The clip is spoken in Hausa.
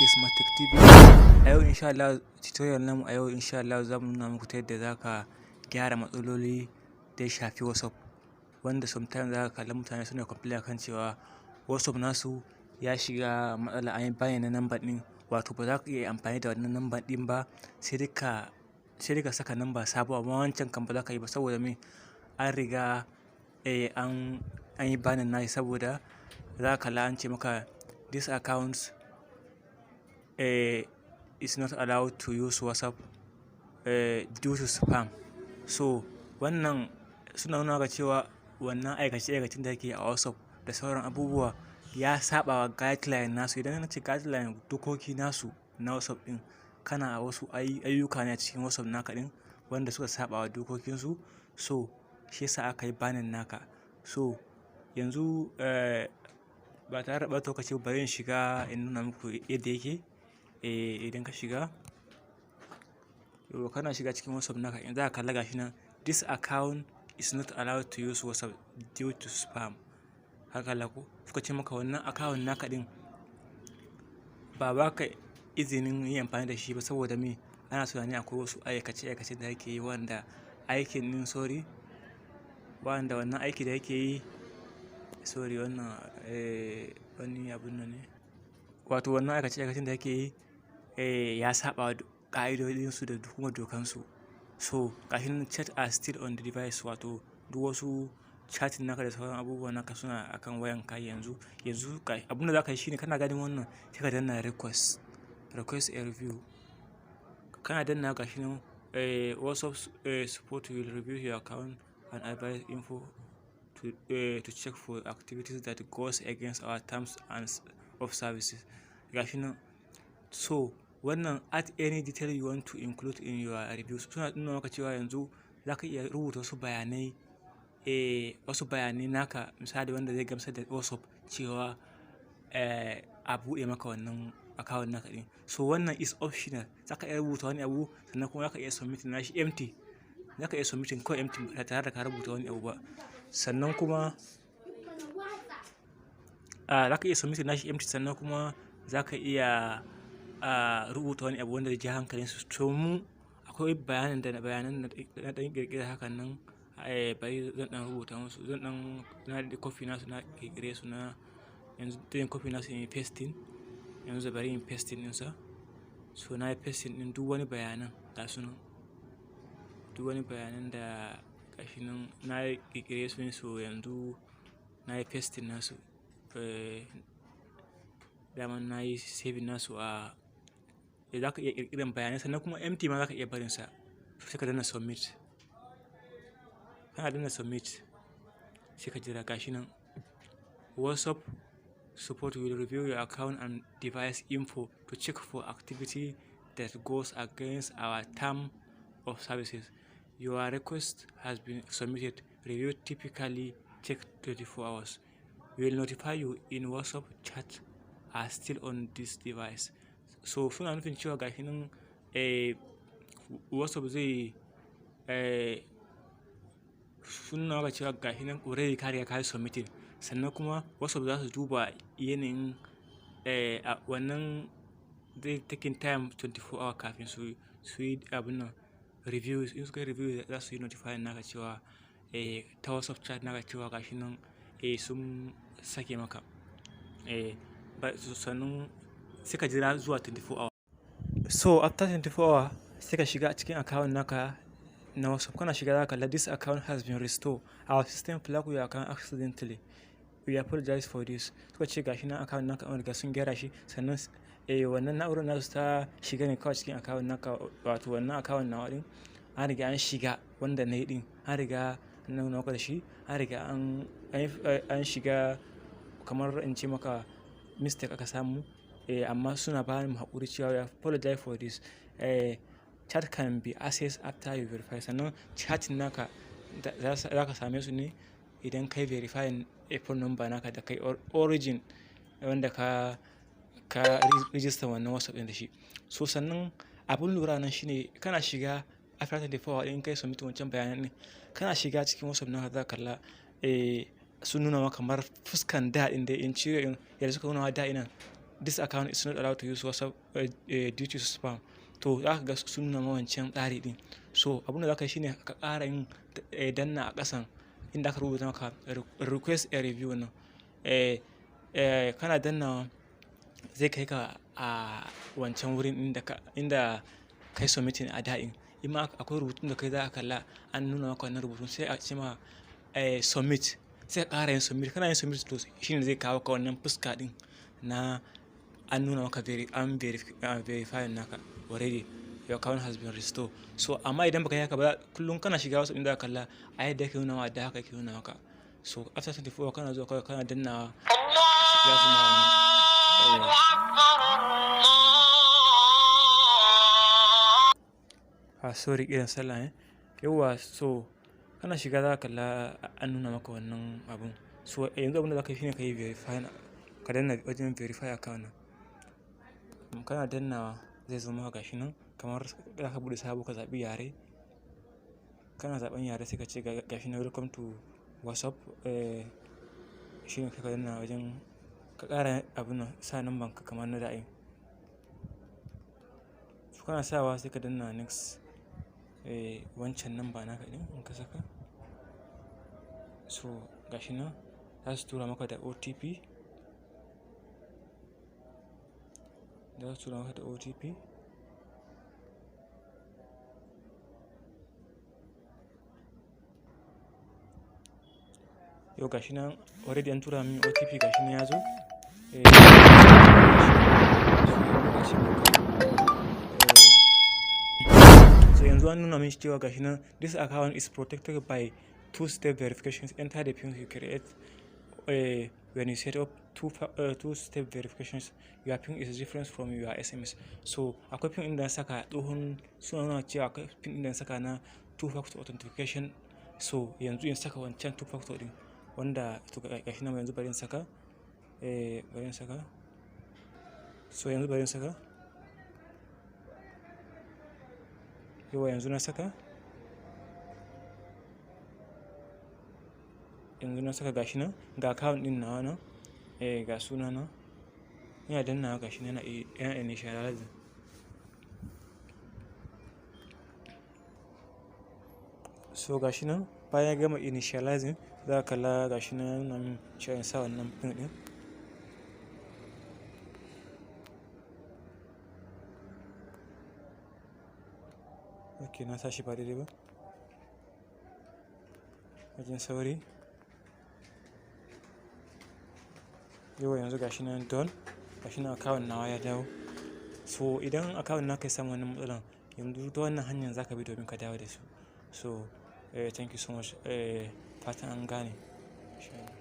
Smart Tech TV. A yau insha Allah, tutorial namu a yau insha Allah za mu nuna muku ta yadda za ka gyara matsaloli da ya shafi WhatsApp. Wanda sometimes za ka kalli mutane suna complain akan cewa WhatsApp nasu ya shiga matsala, an yi banning na number ɗin, wato ba za ka iya amfani da wannan number ɗin ba, sai dai ka saka number sabo, amma wancan kan ba za ka yi ba saboda me? An riga an yi banning nashi, saboda za ka kalla an ce maka "This account is not allowed to use WhatsApp due to spam." So wannan suna nuna maka cewa wannan aikace-aikacen da kake a WhatsApp da sauran abubuwa ya saɓa wa guideline nasu. Idan na ce guideline, dokoki nasu na WhatsApp ɗin, kana wasu ayyuka ne a cikin WhatsApp naka ɗin wanda suka saɓa wa dokokinsu. So shi yasa aka yi banning naka. So yanzu ba tare da ɓata lokaci ba, bari in shiga in nuna muku yadda yake. Idan ka shiga, kana shiga cikin WhatsApp naka, in za ka kalla, gashi nan, "This account is not allowed to use WhatsApp due to spam." Ka kalla ko? Suka ce maka wannan account naka ɗin ba ka izinin yin amfani da shi ba, saboda me? Ana tunani akwai wasu aikace-aikace da kake yi wanda aikin ɗin, sorry, wanda wannan aiki da yake yi, sorry, wannan wani abun nan ne. Wato wannan aikace-aikacen da yake yi ya saɓa wa ƙa'idodinsu da kuma dokansu. So gashi nan, "Chat are still on the device", wato duk wasu chatting naka da sauran abubuwan naka suna akan wayanka yanzu. Yanzu abun da za ka yi shine, kana ganin wannan, sai ka danna request a review. Kana danna, gashi nan, "WhatsApp support will review your account and advice info to check for activities that goes against our terms and of services." Gashi nan. So wannan "Add any detail you want to include in your review", suna nuna maka cewa yanzu za ka iya rubuta wasu bayanai naka, misali wanda zai gamsar da WhatsApp cewa a buɗe maka wannan account naka ɗin. So wannan is optional. Za ka iya rubuta wani abu, sannan kuma za ka iya submitting nashi empty. Za ka iya submitting kawai empty ba tare da ka rubuta wani abu ba. Sannan kuma za ka iya submitting nashi empty, sannan kuma za ka iya rubuta wani abu wanda zai ja hankalinsu. To mu akwai bayanan da na ɗan ƙirƙira hakan nan, bari zan ɗan rubuta musu. Zan ɗan na copy nasu, na ƙirƙire su, na yanzu zan copy nasu in yi pasting. Yanzu bari in pasting ɗinsa. So na yi pasting ɗin duk wani bayanan, ga su nan. Duk wani bayanan da gashi nan na ƙirƙire su ne, so yanzu na yi pasting nasu. Daman na yi saving nasu a, za ka iya ƙirƙiran bayanai, sannan kuma empty ma za ka iya barinsa. Sai ka danna submit. Kana danna submit, sai ka jira, gashi nan. "WhatsApp support will review your account and device info to check for activity that goes against our term of services. Your request has been submitted. Review typically take 24 hours. We will notify you in WhatsApp chat are still on this device." So suna nufin cewa gashi nan, WhatsApp zai sun nuna maka cewa gashi nan already ka riga ka yi submitting. Sannan kuma WhatsApp za su duba yanayin wannan, zai taking time 24 hour kafin su yi abun nan, review. In suka yi review, za su yi notifying naka cewa ta WhatsApp chat naka cewa gashi nan sun sake maka. Sannan sai ka jira zuwa 24 hour. So after 24 hour, sai ka shiga cikin account naka na WhatsApp. Kana shiga, za ka kalla, "This account has been restored. Our system flagged your account accidentally. We apologize for this." Suka ce gashi nan account naka an riga sun gyara shi, sannan wannan na'urar nasu ta shiga ne kawai cikin account naka, wato wannan account nawa ɗin an riga an shiga, wanda na yi ɗin an riga an nuna maka da shi, an riga an shiga, kamar in ce maka mistake aka samu, amma suna ba mu haƙuri cewa "We apologize for this. Chat can be accessed after you verify." Sannan chatting naka za ka same su ne idan kai verifying phone number naka da kai origin wanda ka register wannan WhatsApp ɗin da shi. So sannan abun lura nan shine, kana shiga after 24 hours in kai submit wancan bayanan ɗin, kana shiga cikin WhatsApp naka, za ka kalla sun nuna maka kamar fuskan da ɗin da in cire yadda suka nuna ma da nan. "This account is not allowed to use WhatsApp due to spam." To za ka ga sun nuna ma wancan tsari ɗin. So abin da za ka yi shine ka ƙara yin danna a ƙasan inda aka rubuta maka "Request a review" nan. Kana dannawa zai kai ka a wancan wurin inda kai submitting a da ɗin. In ma akwai rubutun da kai za ka kalla, an nuna maka wannan rubutun, sai a ce ma submit. Sai ka ƙara yin submit. Kana yin submit, to shine zai kawo ka wannan fuska ɗin na an nuna maka an verify naka already, your account has been restored. So amma idan baka yi haka ba, kullum kana shiga WhatsApp ɗin za ka kalla a yadda yake nuna ma da haka yake nuna maka. So after 24 hours kana zuwa kawai kana dannawa za su ma wannan. Yauwa. Ah, sorry, kiran sallah ne. Yauwa, so kana shiga za ka kalla an nuna maka wannan abun. So yanzu abin da za ka yi shine ka yi verify, ka danna wajen verify account nan. Kana dannawa zai zo maka gashi nan kamar za ka buɗe sabo, ka zaɓi yare. Kana zaɓen yare, sai ka ce gashi nan "Welcome to WhatsApp". Shine ka danna wajen ka ƙara abun nan, sa number ka kamar na da ɗin. So kana sawa sai ka danna next, wancan number naka ɗin in ka saka. So gashi nan za su tura maka da OTP. Za su tura maka da OTP. Yau gashi nan already an tura min OTP, gashi nan ya zo. So so yanzu an nuna min cewa gashi nan, "This account is protected by two-step verifications. Enter the PIN you create when you set up two-step verifications. Your PIN is different from your SMS." So akwai PIN ɗin da na saka tsohon, suna nuna cewa akwai PIN ɗin da na saka na two-factor authentication. So yanzu in saka wancan two-factor ɗin wanda, to gashi nan yanzu bari in saka. Bari in saka. So yanzu bari in saka. Yauwa, yanzu na saka. Yanzu na saka, gashi nan ga account ɗin nawa nan. Ga suna nan. Ina dannawa gashi nan yana initializing. So gashi nan bayan ya gama initializing, za ka kalla gashi nan ya nuna min cewa in sa wannan PIN ɗin. Ok, na sa shi ba daidai ba. Wajen sauri. Yauwa, yanzu gashi nan done. Gashi nan account nawa ya dawo. So idan account naka ya samu wannan matsalan, yanzu ta wannan hanyar za ka bi domin ka dawo da su. So thank you so much. Fatan an gane. Insha Allah.